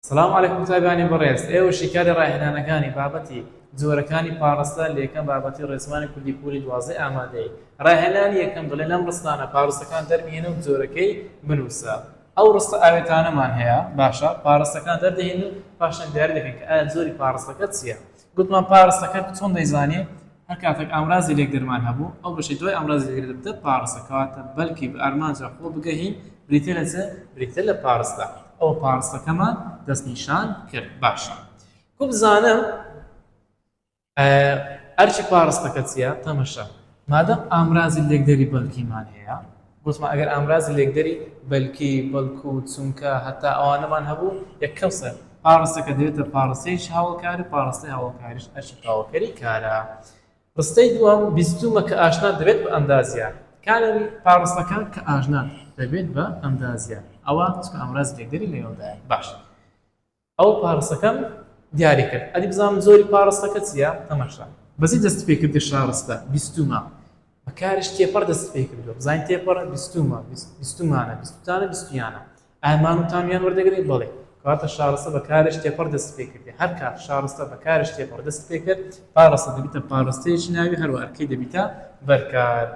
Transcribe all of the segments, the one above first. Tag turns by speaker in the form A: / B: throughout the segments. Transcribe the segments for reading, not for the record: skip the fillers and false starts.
A: سڵاو علیکم قوتابیانی بەڕێز ئێوە شیکاری ڕاهێنانەکانی بابەتی جۆرەکانی پاڕستە لە یەکەم بابەتی ڕێزمانی کوردی پولی دوازدەی ئامادەیی ڕاهێنانی یەکەم دەڵێ لەم ڕستانە پاڕستەکان دەربهێنە و جۆرەکەی بنووسە ئەو ڕستە ئاوێتانەمان هەیە باشە پاڕستەکان دەردەهێن و پاشان دیاری دەکەن کە ئایا جۆری پاڕستەکە چییە گوتمان پاڕستەکە چۆن دەیزانێ هەر کاتێک ئامرازی لێکدەرمان هەبوو ئەو بەشەی دوای ئامرازی لێکدەر دەبێتە پاڕستە کەواتە بەلکی بە ئارمانجە خۆ بگەهین بریتیە لە چ بریتیە لە پاڕستە ئەوە پاڕستەکەمان دەستنیشان کرد باشە کو بزانم ئەرکی پاڕستەکە چییە تەمەشا مادەم ئامرازی لێکدەری بەلکیمان هەیە گوتمان ئەگەر ئامرازی لێکدەری بەلکی، بەلکو، چونکە، هەتا ئەوانەمان هەبوو، یەکەم سەر پاڕستەکە دەبێتە پاڕستەیەکی هاوەڵکاری و پاڕستەی هاوەڵکاریش ئەرکی تەواوکەری کارە. ڕستەی دووەم، بیستوومە کە ئاشنات دەبێت بە ئەندازیار. کاری پاڕستەکە کە ئاشنات دەبێت بە ئەندازیار. ئەوە چونکە ئامرازی لێکدەری لەگەڵدایە. باشە. ئەوە پاڕستەکەم دیاری کرد ئەدی بزانم زۆری پاڕستەکە چییە تەماشا بەزی دەست پێکردی شارستە بیستومە بە کارش تێپەڕ دەست پێ کردووە بزانین تێپەڕ بیستومە بیستومانە بیستوتانە بیستویانە ئامان و تامیان وەردەگرێت بەڵێ کەواتە شارستە بە کارش تێپەڕ دەست پێ کردی هەر کات شارستە بە کارش تێپەڕ دەست پێ کرد پاڕستە دەبیتە پاڕستەیەکی ناوی هەروە ئەرکەی دەبیتە بەرکار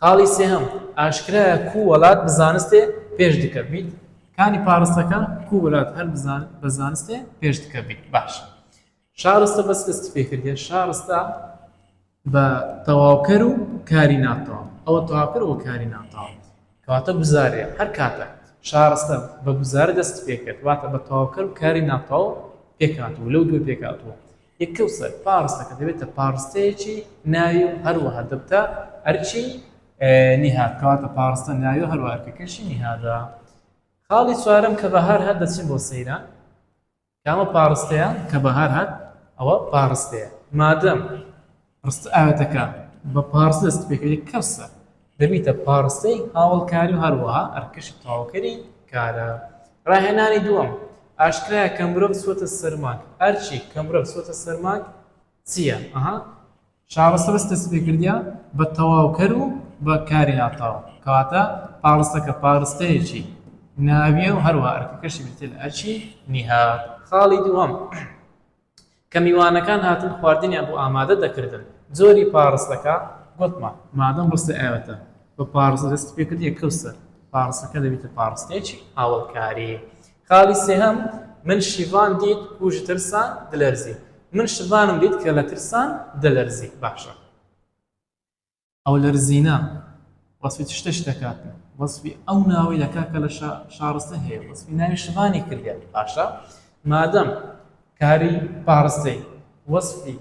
A: خاڵی سێهەم، ئاشکرایە کوو وەلات بزانستێ پێش دکەڤیت، کانی پاڕستەکە کوو وەلات هەر بە زانستێ پێش دکەڤیت. باشە شارستە بەس دەستی پێ کردیە، شارستە بە تەواوکەر و کاری ناتەواو، ئەوە تەواوکەر ئەوە کاری ناتەواو، کەواتە گوزارەیە. هەر کاتە شارستە بە گوزارە دەستی پێ کرد، واتە بە تەواوکەر و کاری ناتەواو پێکهاتوو، لەو دوو پێکهاتووە. یەکەوسەر پاڕستەکە دەبێتە پاڕستەیەکی ناوی و هەروەها دەبتە ئەرکی نیهاد کەواتە پاڕستە ناوی و هەروەها ئەرکەکەشی نیهادە. خاڵی چوارەم کە بەهار هات دەچین بۆ سەیران. کامە پاڕستەیە کە بەهار هات؟ ئەوە پاڕستەیە. مادەم ڕستە ئاوێتەکە بە پاڕستە دەست پێکرد یەکەوسەر دەبیتە پاڕستەی هاوڵکاری و هەروەها ئەرکەشی تەواوکەری کارە. ڕاهێنانی دووەم، ئاشکرایە کە مرۆڤ چووەتە سەر مانگ. ئەرکی کە مرۆڤ چووەتە سەر مانگ چییە؟ ئەها شاڕستە بەس دەست پێکردیە بە تەواوکەر و بە کاری ناتەواو. کەواتە پاڕستەکە پاڕستەیەکی ناویە و هەروەها ئەرکەکەشی بریتیە لە ئەرکی نیهاد. خاڵی دووەم، کە میوانەکان هاتن خواردنیان بۆ ئامادە دەکردن. جۆری پاڕستەکە گوتمان. مادەم ڕستەی ئاوێتە بە پاڕستە دەستی پێکرد یەکەو سەر پاڕستەکە دەبیتە پاڕستەیەکی ئاوەڵکاری. خاڵی سێهەم، من شیڤان دیت کوژ ترسان دلەرزی. من شڤانم دیت کە لە ترسان دەلەرزی. باشە. ئەو لەرزینە وەسفی چ شتێک دەکات؟ وەسفی ئەو ناوەی دەکات کە لە شارستە هەیە، وەسفی ناوی شڤانی کردیە. باشە مادەم کاری پاڕستەی وەسفی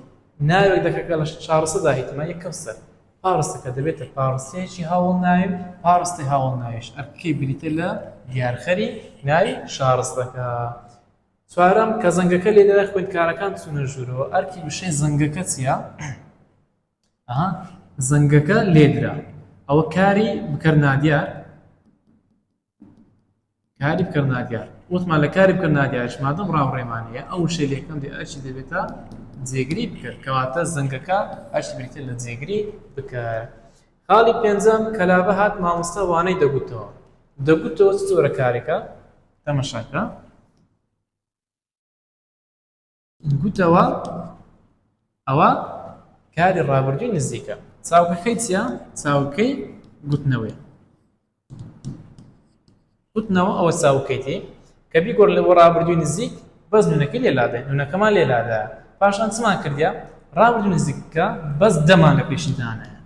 A: ناوێک دەکات کە لە شارستەدا هیتمە یەکەم سەر پاڕستەکە دەبێتە پاڕستەیەکی هاوڵ ناوی پاڕستەی هاوڵ ناویش ئەرکەی بریتە لە دیارخەری ناوی شارستەکە. چوارەم، کە زەنگەکە لێدرا خوێندکارەکان چوونە ژوورەوە ئەرکی وشەی زەنگەکە چییە؟ ئەها زەنگەکە لێدرا ئەوە کاری بکەر نادیار کاری بکەر نادیار وتمان لە کاری بکەر نادیارش مادەم ڕاوڕێمان هەیە ئەو وشەی لێکەم دێ ئەرچی دەبێتە جێگری بکەر کەواتە زەنگەکە ئەرچی بریتە لە جێگری بکەر خاڵی پێنجەم کەلابە هات مامۆستا وانەی دەگوتەوە دەگوتەوە چ جۆرە کارێکە تەمەشاکە گوتەوە ئەوە کاری ڕابردووی نزیکە چاوگەکەی چییە چاوگەکەی گوتنەوەی گوتنەوە ئەوە چاوکەیتی کە بیگۆڕ لە بۆ ڕابردووی نزیک بەس نونەکەی لێ لادەین نونەکەمان لێ لادا پاشان چمان کردیا ڕابردوو نزیکە بەس دەمان لە پێشی دانایە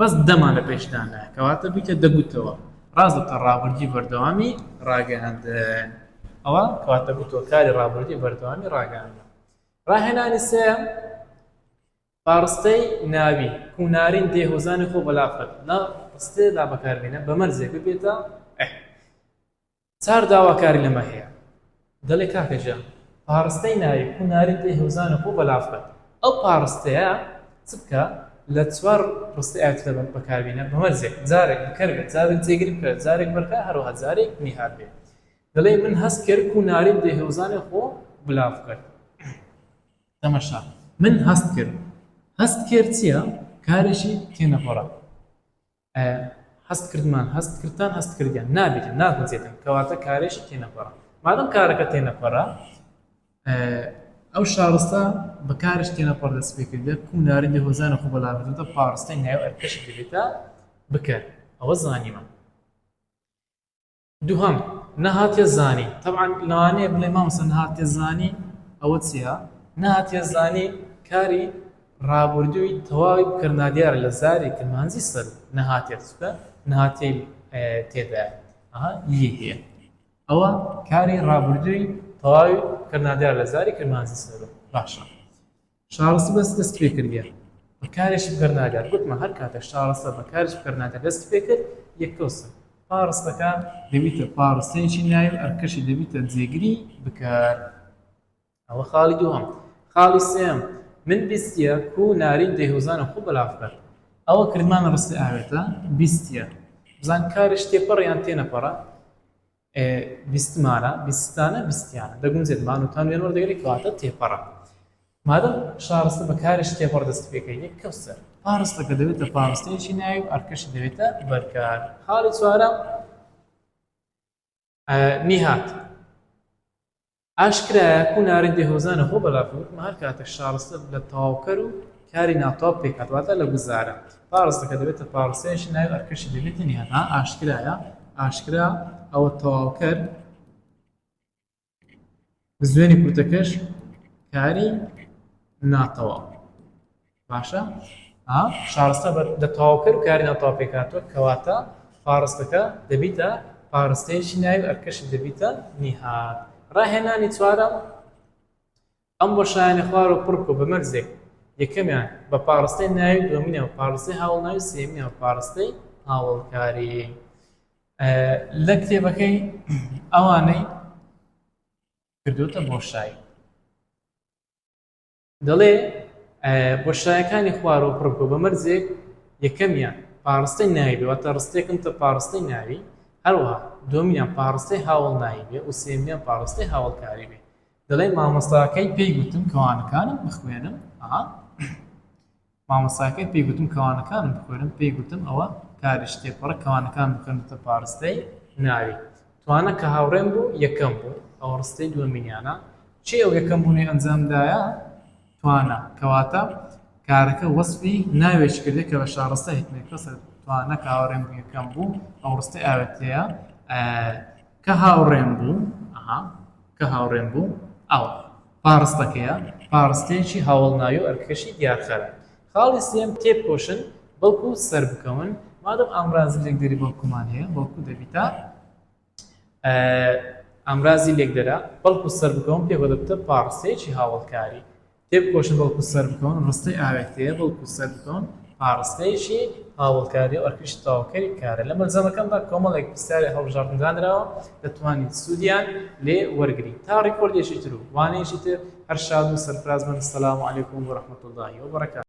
A: بەس دەمان لە پێش دانایە کەواتە بیتە دەگوتەوە ڕاست دەبتە ڕابردووی بەردەوامی ڕاگەیاندن ئەوە کەواتە گوتەوە کاری ڕابردووی بەردەوامی ڕاگەیاندن ڕاهێنانی سێیەم پاڕستەی ناوی کونارین دێ هۆزانی خۆ بەلافەت لە ڕستەیەدا بەکاربێنە بە مەرجێک ببێتە ئه چار داواکاری لەمە هەیە دەڵێ کاکە گیان پاڕستەی ناوی کوناری دێ هێوزان و خۆ بەلاف بکات ئەو پاڕستەیە چ بکە لە چوار ڕستەی ئاوێتە بەکاربینە بە مەرجێک جارێک بکەر بێت جارێک جێگری بکەر جارێک بەرکە هەروەها جارێک نیهاد بێت دەڵێ من هەست کرد کوناریم دێ هێوزانێ خۆ بلاف کرد تەمەشا من هەست کرد هەست کرد چییە کارێکی تێنەپەڕە هەست کردمان هەست کردتان هەست کردیان نابێتن ناگونجێتن کەواتە کارێکی تێنەپەڕە. مادەم کارەکە تێنەپەڕە ئەو شارستە بە کارش تێنەپەڕ دەست پێ کردە کو نارین دێهۆزانە خۆ بەلاکردوتە پاڕستەی ناوی ئەرکەشی دەبێتە بکەر ئەوە زانیمان. دووهەم، نەهاتیە زانی، تەبعەن لەوانەیە بڵێ مامۆستا نەهاتیە زانی ئەوە چییە؟ نەهاتیە زانی کاری ڕابردووی تەواوی بکەر نادیارە لە زاری کرمانجی سەروو نەهاتیە چونکە نەهاتیەی تێدایە ئەها ی هەیە ئەوە کاری ڕابردووی تەواوی بکەر نادیارە لە زاری کرمانجی سەروو باشە شارستە بەس دەست پێ کردیە بە کارێکی بکەر نادیار گوتمە هەر کاتێک شارستە بە کارێکی بکەر نادیار دەست پێ کرد یەکەوسە پاڕستەکە دەبیتە پاڕستەیەکی ناوی و ئەرکەشی دەبیتە جێگری بکەر ئەوە خاڵی دووەم خاڵی سێم من بیستیە کو نارین دەیهوزانە خۆ بەلاف بەر ئەوە کردمانە ڕستی ئاوێتە بیستیە بزان کارش تێپەڕ یان تێنەپەڕە بیستمانە بیستانە بیستیانە دەگونجێت مان و تان وێن وەردەگری کەواتە تێپەڕە مادەم شارستە بە کارش تێپەڕ دەست پێکەی یەک کەوسەر پاڕستەکە دەبێتە پاڕستەیەکی ناوی و ئەرکەشی دەبێتە بەرکار خاڵی چوارەم نیهات ئاشکرایە کو نارین دێهۆزانە خۆ بەلاف وتمە هەر کاتێک شارستە لە تەواوکەر و کاری ناتەواو پێکهات واتە لە گوزارە پاڕستەکە دەبێتە پاڕستەیەکی ناوی ئەرکەشی دەبێتە نیهات ها ئاشکرایە ئاشکرا ئەوە تەواوکەر بزوێنی کورتەکەش کاری ناتەواو باشە شارستە لە تەواوکەر و کاری ناتەواو پێکهاتووە کەواتە پاڕستەکە دەبیتە پاڕستەیەکی ناوی ئەرکەشی دەبیتە نیهاد ڕاهێنانی چوارەم ئەم بۆشایانە خوارەوە پڕ بکە بە مەرجێک یەکەمیان بە پاڕستەی ناوی دووەمینیان بە پاڕستەی هاوڵناوی سێیەمیان بە پاڕستەی هاوڵکاری لە کتێبەکەی ئەوانەی کردوتە بۆشایی دەڵێ بۆشایەکانی خوارەوە پڕ بکە بە مەرجێک یەکەمیان پاڕستەی ناوی بێ واتە ڕستێکم تە پاڕستەی ناوی هەروەها دووەمیان پاڕستەی هاوڵ ناوی بێ و سێمیان پاڕستەی هاوڵکاری بێ دەڵێ مامۆستاکەی پێی گوتم کەوانەکانم بخوێنم ئەها مامۆستاکەی پێی گوتم کەوانەکانم بخوێنم پێی گوتم ئەوە کاری شتێپەڕە کەوانەکان بخوێنێتە پاڕستەی ناوی توانە کە هاوڕێم بوو یەکەم بوو ئەوە ڕستەی دووەمینیانە چی ئەو یەکەم بوونی ئەنجامدایە توانا کەواتە کارەکە وەسفی ناوێکی کردێ کە بە شاڕستە هیتمێک کەسە توانا کە هاوڕێم بوو یەکەم بوو ئەو ڕستەی ئاوێتەیە کە هاوڕێم بوو ئەها کە هاوڕێم بوو ئەوە پاڕستەکەیە پاڕستەیەکی هاوڵناوی و ئەرکەشی دیارخەرە خاڵی سێم تێبکۆشن بەڵکو سەر بکەون مادەم ئامرازی لێکدەری بەڵکومان هەیە بەڵکو دەبیتە ئامرازی لێکدەرە بەڵکو سەر بکەون پێوە دەبتە پاڕستەیەکی هاوڵکاری تێبکۆشن بەڵکو سەر بکەون ڕستەی ئاوێتەیە بەڵکو سەر بکەون پاڕستەیەکی هاوڵکاری و ئەرکیش تەواوکەری کارە لە مەلزەمەکەمدا کۆمەڵێک پرسیاری هەڵبژاردن دانراوە دەتوانیت سوودیان لێ وەرگری تا ڕیکۆردێکی تر و وانەیەکی تر هەر شاد و سەرفراز بن السلام علیکم و رحمة الله وبرکاته.